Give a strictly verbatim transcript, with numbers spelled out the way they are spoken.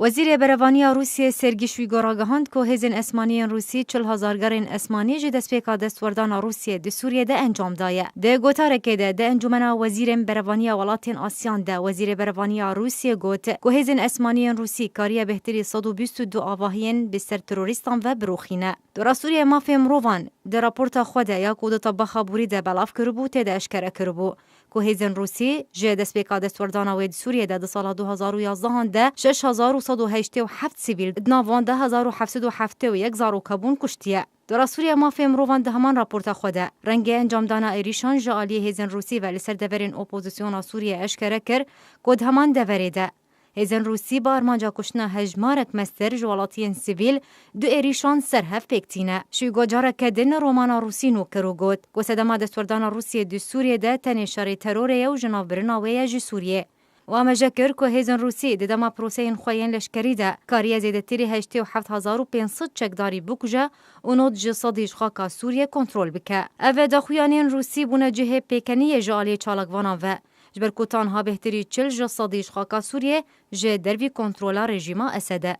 Wezîrê Berevaniya Rûsiyê Sergî Şuîgo ragihand ku hêzên esmanî yên Rûsî çil hezar gerên esmanî ji destpêka destwerdana Rûsiyê di Sûriyê de encam daye. Di gotarekê de di Encûmena Wezîrên Berevaniya Welatên Asiyan de Wezîrê Berevaniya Rûsiyê got ku hêzên esmanî yên Rûsî kariye bêhtirî sed û bîst û du avahiyên bi ser terorîstan ve birûxîne. Dora Sûriyê Mafê Mirovan di raporta xwe de ya ku di tebexa borî de belav kiribû tê de eşkere kiribû ku hêzên Rûsî ji destpêka destwerdana wê di Sûriyê de di sala du hezar û yazdehan de şeş hezar û sed û heştê û heft sivîl, di nav wan de hezar û heft sed û heftê û yek zarokebûn kuştiye. Dora Sûriya Mafê Mirovan di heman raporta xwe de rengê encamdana êrîşan ji aliyê hêzên Rûsî ve li ser deverên opozisyona Sûriyê eşkere kir ku di heman deverê de hêzên Rûsî bi armanca kuştina hejmarek mestir ji welatiyên sivîl du êrîşan ser hev pêk tîne. Şuîgo careke din romana Rûsî nû kir û got ku sedema destwerdana Rûsiyê di Sûriyê de tenê şerê terorê ye û jinavbirina wê ye ji Sûriyê. Û amaje kir ku hêzên Rûsî di dema proseyên xwe yên leşkerî de kariye zêdetirî heştê û heft hezar û pênc sed çekdarî bikuje û nod ji sedî ji xaka Sûriyê kontrol bike. Ev daxuyaniyên Rûsî bûne cihê pêkeniyê ji aliyê çalakvanan ve, ji ber ku tanha bêhtirî çil ji sedî ji xaka Sûriyê ji dervî kontrola rejîma Esed e.